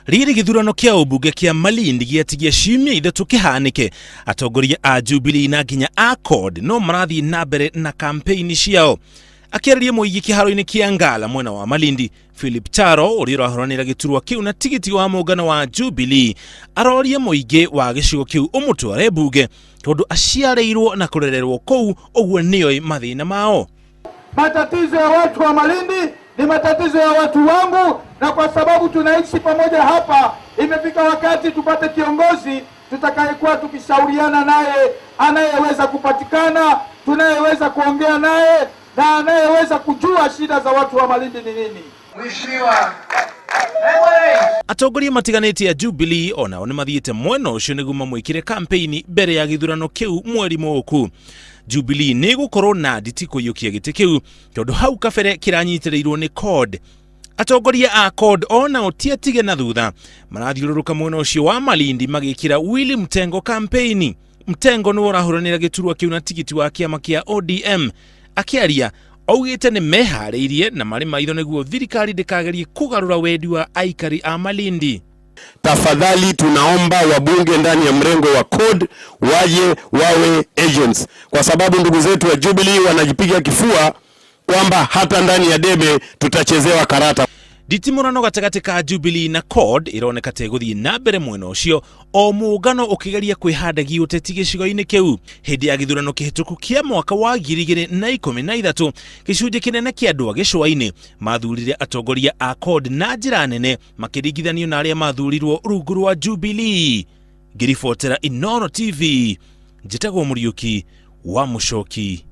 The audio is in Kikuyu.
Rĩrĩ gĩthurano kĩa ũmbunge kĩa Malindi gĩatigia ciumia 3 kĩhanĩke, atongoria a Jubilee na nginya a CORD no marathiĩ na mbere na kampeini ciao. Akĩarĩria mũingĩ kĩharo-inĩ kĩa Ngala mwena wa Malindi, Philip Charo ũrĩa ũrahũranĩra gĩturwa kĩu na tigiti wa mũngano wa Jubilee aroria mũingĩ wa gĩcigo kĩu ũmũtware mbunge tondũ aciarĩirwo na kũrererwo kũu, ũguo nĩoĩ mathĩna mao. Matatizo ya watu wa Malindi ni matatizo ya watu wangu, na kwa sababu tunaishi pamoja hapa, imefika wakati tupate kiongozi tutakayekuwa tukishauriana naye, anayeweza kupatikana, tunayeweza kuongea naye na anayeweza kujua shida za watu wa Malindi ni nini. Mheshimiwa Atongoria matiganĩte a Jubilee onao nĩ mathiĩte mwena ũcio nĩguo mamwĩkĩre kampeini mbere ya gĩthurano kĩu mweri mũũku. Jubilee nĩ ĩgũkorwo na nditi kũiyũkia gĩtĩ kĩu tondũ hau kabere kĩranyitĩrĩirwo nĩ CORD. Atongoria a CORD onao ti atige na thutha, marathiũrũrũka mwena ũcio wa Malindi magĩkĩra Willy Mtengo kampeini. Mtengo nĩwe ũrahũranĩra gĩturwa kĩu na tigiti wa kĩama kĩa ODM. Akĩaria augĩte nĩ meharĩirie na marĩ maitho nĩguo thirikari ndĩkagerie kũgarũra wendi wa aikari a Malindi. Tafadhali tunaomba wabunge ndani ya mrengo wa CORD waje wawe agents, kwa sababu ndugu zetu wa Jubilee wanajipiga kifua kwamba hata ndani ya debe tutachezewa karata. Nditimũrano gatagatĩ ka Jubilee na CORD ĩroneka ta ĩgũthiĩ na mbere mwena ũcio o mũngano ũkĩgeria kwĩhanda gĩũteti gĩcigo-inĩ kĩu. Hĩndĩ ya gĩthurano kĩhĩtũku kĩa mwaka wa 2013, gĩcunjĩ kĩnene kĩa andũ a gĩcũa-inĩ mathurire atongoria a CORD na njĩra nene makĩringithanio na arĩa mathurirwo rungu rwa Jubilee. Ngĩribotera Inooro TV, njĩtagwo Mũriũki wa Mũcoki.